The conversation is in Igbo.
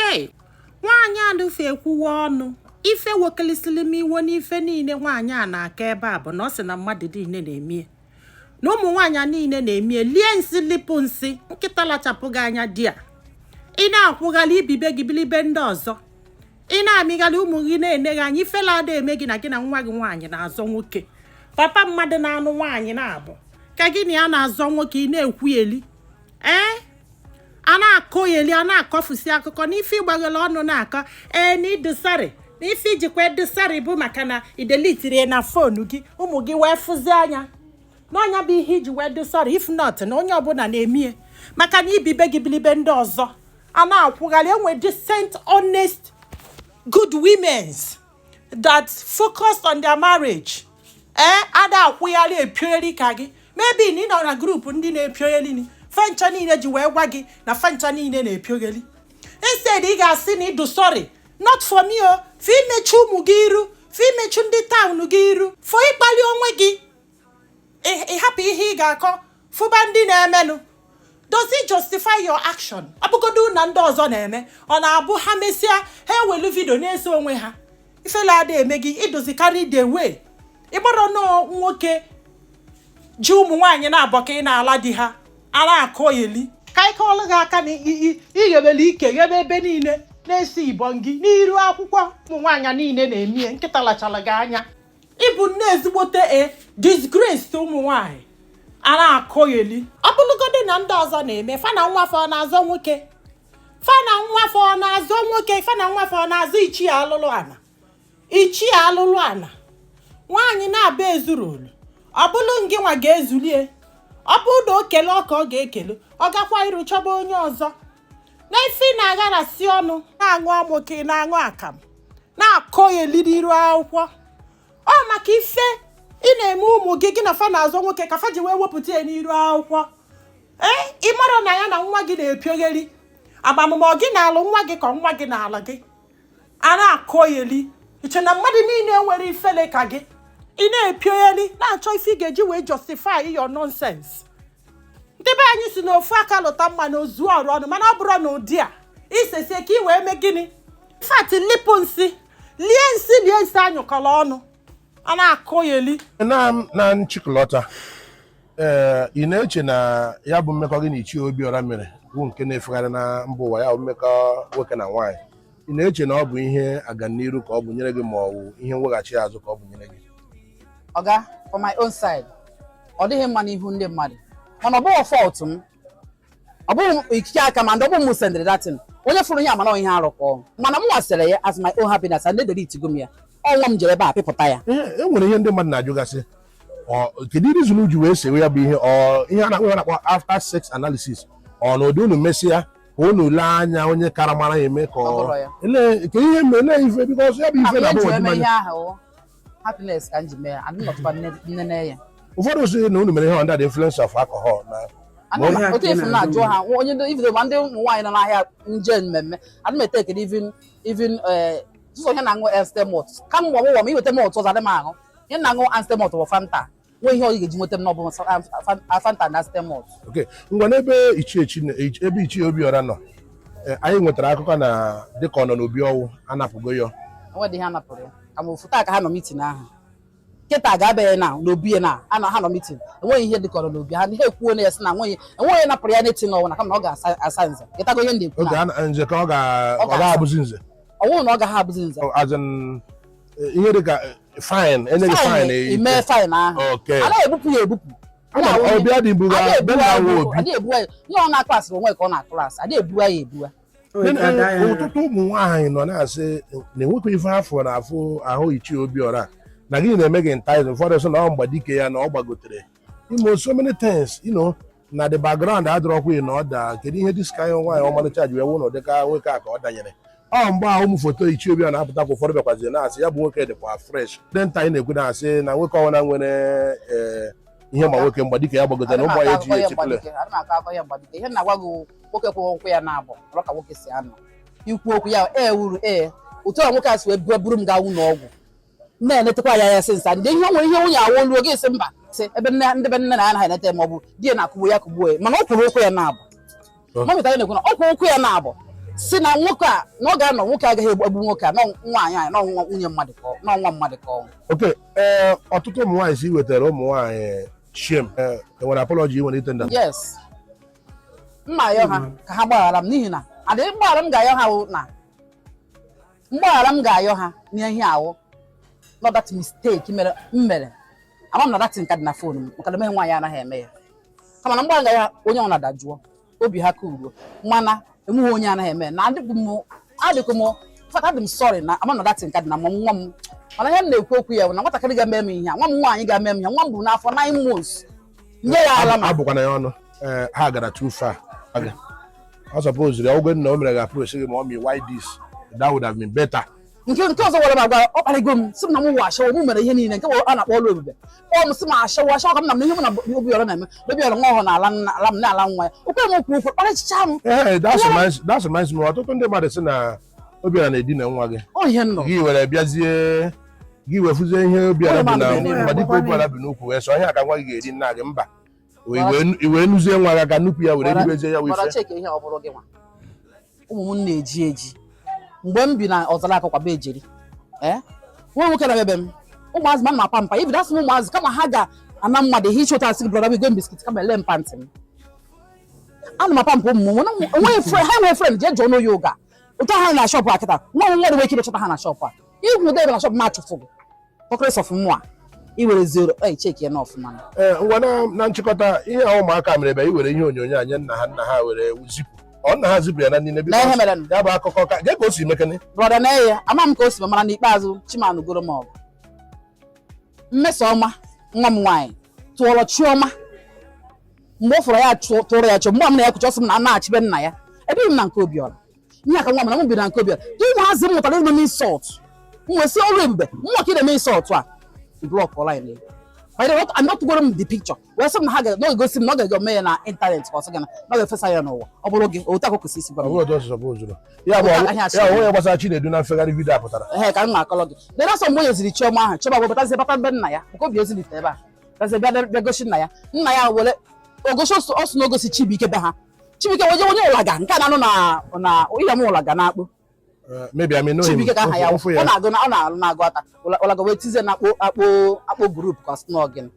Hey, nwaanyị alụfe ekwuwe ọnụ. Ife wokelisili m iwo n'ife niile nwaanyị a na-akọ ebe a bụ na ọ sị na mmadụ niile na-emie, na ụmụ nwaanyị niile na-emie. Lie nsị, lipụ nsị, nkịta lachapụ gị anya. Di a ị na-akwụghalị ibibe gị bilibe ndị ọzọ, ị na-amịghalị ụmụ gị na-ene gị anya. Ifela ada eme gị na gị na nwa gị nwaanyị na-azọ nwoke. Papa mmadụ na-anụ nwaanyị na-abụ ka gị na ya na-azọ nwoke, ị na-ekwu eli. Ee, a na-akọ eli, a na-akọfusi akụkọ n'ife ịgbaghele ọnụ na-akọ. Ee, na ịdị sorry, na ife ijikwa ịdị sorry bụ maka na ideletiri na phone gị, ụmụ gị wee fụzi anya n'ọnya bụ ihe iji wee dị sorry. If not, na onye ọbụla na-emie maka na ibibe gị bilibe ndị ọzọ a na-akwụgharị. Enwe decent, honest, good womens that focus on their marriage. Ee, ada akwụgharị epiori ka gị. Maybe na ị nọ na group ndị na-epiogheli ni fancha niile ji wee gwa gị na fancha niile na-epiogheli. Instead ị ga-asị na ịdụ sorry, not for me o, for imechu ụmụ gị iru, for imechu ndị town gị iru, for ịkpali onwe gị, ịhapụ ihe ị ga-akọ fụba ndị na-emenụ. Does it justify your action? Ọ bụgodu na ndị ọzọ na-eme, ọ na-abụ ha mesịa, ha ewelu video na-eso onwe ha. Ifela ada eme gị idozikarị the way ịgbọrọ nọọ nwoke ji ụmụ nwaanyị na-abọ ka ị na-ala di ha a na-akọ eli. Ka anyị kọọlụ gị aka na ighebele ike ghebe ebe niile na-esi ibọn gị n'iru akwụkwọ. Ụmụ nwaanyị niile na-emie, nkịta lachara gị anya. Ịbụ nne ezigbote e disgrace to ụmụ nwaanyị a na-akọ eli. Ọ bụrụgodị na ndị ọzọ na-eme, fa na nwa fa ọ na-azọ nwoke? Fa na nwa fa ọ na-azọ nwoke? Fa na nwa fa ọ na-azọ ichie alụlụ ana? Ichie alụlụ ana nwaanyị na-aba ezuru olu. Ọ bụrụ ngị nwa ga-ezulie, ọ bụrụ na o kele ọka ọ ga-ekele, ọ gakwa iru chọba onye ọzọ. Na ife ị na-agharasị ọnụ, na-aṅụ amụ ka ị na-aṅụ akamụ, na-akọ ya eliri iru akwụkwọ, ọ maka ife ị na-eme ụmụ gị, gị na fa na-azọ nwoke, ka fa ji wee wepụta ya n'iru akwụkwọ. Ee, ị mara na ya na nwa gị na-epiogheri agbamụmụ gị na-alụ nwa gị ka nwa gị na-alụ gị. A na-akọ ya eli, iche na mmadụ niile nwere ifele ka gị. Ị na-epiogheri, na-achọ ife ị ga-eji wee justify your nonsense. Ndị be anyị si na ofu aka lụta mma na ozu ọrụ ọnụ, mana ọ bụrụ na ụdị a isesie ka ị wee mee gịnị? Fat, lipụ nsị, lie nsị, lie nsị anyụkọrọ ọnụ, a na-akọ ya eli. Na nchịkọlọta, ee, ị na-eche na ya bụ mmekọ gị na Ichie Obiọra mere bụ nke na-efegharị na mba ụwa, ya bụ mmekọ nwoke na nwaanyị, ị na-eche na ọ bụ ihe aganiru ka ọ bụ nyere gị, ma ọ bụ ihe mweghachi azụ ka ọ bụ nyere gị? Oga, for my own side, ọ dịghị mma n'ihu ndị mmadụ, mana ọ bụghị fault m, ọ bụghị ikike aka ma ndị ọ bụghị m sendịrị that thing. Onye fụrụ ihe amana ihe arụ ka ọ mana m nwasịrị ya as my own happiness and delete go m ya. Ọnwa m jere ebe a pịpụta ya. Ihe e nwere, ihe ndị mmadụ na-ajụgasị, ọ kedu reason ji wee sewe ya bụ ihe? Ọ ihe a na-akpọ, ihe a na-akpọ after sex analysis, ọ na ụdị unu mesịa ka unu lee anya onye kara mara ya eme ka Ọ ọ bụrụ ya. Ele ka ihe mere ele ife, because ya bụ ife ihe m ji na-agbanwoju wee mee anya. Ihe ahụ happiness ka m ji mee ya, adị nọtụkwa nnene ya. Ụfọdụ sị na unu mere ihe under the influence of alcohol na Ana m Ihe a otu ka ị esi m na-ajụ na-ajụ ha onye ndị even ma ndị ụmụ nwaanyị nọ n'ahịa nje mmemme, adị m etekere even sụsọ ihe na-aṅụ Amstel malt ka m gwọ m iweta malt ọzọ, adị m aṅụ ihe na-aṅụ Amstel malt bụ Fanta. Nwee ihe ọ ga-eji nweta m n'ọbụ Fanta na Amstel malt. Ok, ngwa, n'ebe ichie ebe Ichie Obiọra nọ, anyị nwetara akụkọ na dịka ọ nọ n'obi ọnwụ anapụgo ya. Enwedị ihe a napụrụ ya ka ma ofu taa ka ha nọ meeting ahụ kịta ga-abịa na n'obi ya na a na ha nọ meeting. Enweghị ihe dịka ọ nọ n'obi ha, ha ekwuo na ya sị na enweghị enweghị napụrụ ya n'etin ọnwụ na kama na ọ ga-asa asa nze ịtago ihe m na-ekwu. Oge na nze ka ọ ga Ọ ọ ga-abụzi nze. Ọnwụ na ọ gaghị abụzi nze. As in, ihe dịka fine enyeghị fine. Ime fine ahụ. Anaghị ebupụ ya ebupụ. Ama m, ọbịa dị buga adịghị be ebuwa nna ya nwa ebu. obi. Adịghị ebuwa ya. Ihe ọ na-aklasị onwe ka ọ na-aklasị, adịghị ebuwa ya ebuwa. Ọtụtụ ụmụ nwaanyị nọ na-asị na enwekwa ife afọ na afụ ahụ Ichie Obiọra na gịnị na-eme gị ntaịzụ. Ụfọdụ sị na ọ mgbadike ya na ọ gbagotere imo so many things, na the background adịrọkwa na ọ da. Kedu ihe this kind nwaanyị ọmalịcha ji wee wụ na ụdịka nwoke a ka ọ danyere? Ọ mgbe ahụ ụmụ foto Ichie Obiọra na-apụta ka ụfọdụ bịakwaziri na-asị ya bụ nwoke dịkwa fresh dị nta. Anyị na-ekwu na-asị na nwoke ọbụla nwere ihe ma nwoke mgbadike ya gbagotere na ụmụ ya eji ya echekele. Adị m akọ akọ ya mgbadike. Ihe m na-agwa gị, nwoke kwụrụ nkwụ ya na-abụ nọrọ ka nwoke si anọ ikwu okwu ya ee wuru ee otu a nwoke a si wee buru m gaa ụlọ ọgwụ na-enetekwa ya ya sinsa ndị ihe o nwere ihe nwunye awụ olu oge esi mba si ebe nne ndị be nne na ya anaghị enete ma ọ bụ di ya na-akụgbu ya kụgbuo ya, mana ọ kwụrụ ụkwụ ya na-abụ. Mamịta ya na-ekwu na ọ kwụrụ ụkwụ ya na-abụ. Si na nwoke a na ọ ga-anọ, nwoke agaghị egbu nwoke a, nọ nwaanyị a, nọ nwa nwunye mmadụ ka ọ nọ nwa mmadụ ka ọ. Ok, ee, ọtụtụ ụmụ nwaanyị si wetara ụmụ nwaanyị shame. Ee, enwere apology ị nwere itender? Yes, mma ayọ ha ka ha gbaghara m, n'ihi na adịghị mgbaghara m ga-ayọ ha wụ na mgbaghara m ga-ayọ ha n'ihe awụ not that mistake mere m mere. Ama m na that nka dị na phone m, maka na emeghe nwaanyị anaghị eme ya, kama na mgbaghara ya onye ọ na-adajụọ obi ha ka uruo, mana enweghị onye anaghị eme na adịkwu m, adịkwu m. In fact, adị m sorry na ama m na that nka dị na mụ nwa m. Mana ihe m na-ekwu okwu ya bụ na nwatakịrị ga-eme m ihe a, nwa m nwaanyị ga-eme m ihe, nwa m bụ n'afọ 9 months, nye ya ala ma Abụkwana ya ọnụ. Ee, ha gara too far. Aga ọ suppose oge nna o mere ga approach gị, "Mommy, why this?" That would have been better. Nke ọzọ gwara m agwa, ọ kparịgo m, sị m na m wụ ashawo, mụ mere ihe niile nke a na-akpọ ọlụ ebube. Kpọọ m, sị m ashawo, ashawo ka m na m na ihe mụ na Obiọra na-eme na Obiọra nwa ọhụrụ na-ala nna- ala m na-ala nwa ya okwe m okwu okwu kparịchicha m. Ee, that reminds me, ọtụtụ ndị mmadụ sị na Obiọra na-edina nwa gị. Ọ ihe m nọ. Gị were bịazie, gị wefuzie ihe Obiọra bụ na Onye mmadụ mgbe dịka Obiọra bi n'ukwu wee sọ ihe a ka nwa gị ga-eri nna gị mba. I wee nuzie nwa gị aka nnukwu ya were ribezie ya Gbara wife. Cheke ihe ọ bụrụ gị nwa ụmụ m na-eji eji mgbe m bi na ọzara akụkwa be ejeri, ee, nwa nwoke na ebe m ụmụazị ma m na-apa mpa ibido asị m ụmụazị kama ha ga-ana mmadụ ihe ịchọta, asị gị, "Brother, go biscuit," kama ele mpa ntị m ana m apa mpa ụmụ m. Enweghị friend ha, enweghị friend. Jee jụọ n'oyi ụga ụtọ ha na shop a kịta. Nwa m nwere ike ịchọta ha na shop a igwu debe na shop m achụfụ gị tọkịrịsị of mmụọ a iwere zero ei cheki ya na ọfụma. Ee, ngwa, na nchịkọta ihe a ụmụaka mere ebe i were ihe onyonyo a nye nna ha, nna ha were zipụ, ọ nna ha zipụ ya na niile. Na ihe mere nụ. Ya bụ akụkọ ka gee ka o si mekene. Brother, na ya ama m ka o si mara n'ikpeazụ Chimanụ goro m ọgụ. Mmesoma nwa m nwaanyị tụọrọ Chioma mgbe ọ fọrọ ya tụrụ ya chọ mgbe m na ya kwucha, ọsị m na na-achịbe nna ya ebe m na nke Obiọra ihe aka nwa m na m bi na nke Obiọra dị. Ụmụazị m mụtara ime m insult, m wee sị ọrụ ebube mụnwa ka ị na-eme insult a, block line. By the way, I'm not gwara m the picture wee sị m na ha ga na ọ ga-egosi m na ọ ga-eme ya na internet, ka ọ sị gị na ọ ga-efesa ya n'ụwa. Ọ bụrụ gị otu akụkụ si isi gwa Ọ m. bụrụ otu ọsụsọ bụ ozuru ya bụ Ụta ahịa. Ya onwe ya gbasara Chinedu na mfegharị video a pụtara. Ehe, ka m na-akọrọ gị lere ọsọ mgbe o nyeziri Chioma ahụ, Chioma wee batazie bata be nna ya, maka obi ezilite ebe a, bịazie bịa gosi nna ya. Nna ya were ogosi ọsụ na ogosi Chibuike be ha. Chibuike wee je onye ụlaga nke a na-anụ na ihe m ụlaga na-akpụ. Maybe I may know him. Chibuike ka aha ya. Ofu ya. Ọ na-agụ na ọ na-alụ na-agụ ata ụlaga wee tizie na akpụ akpụ akpụ group ka ọ sị na ọ gịnị.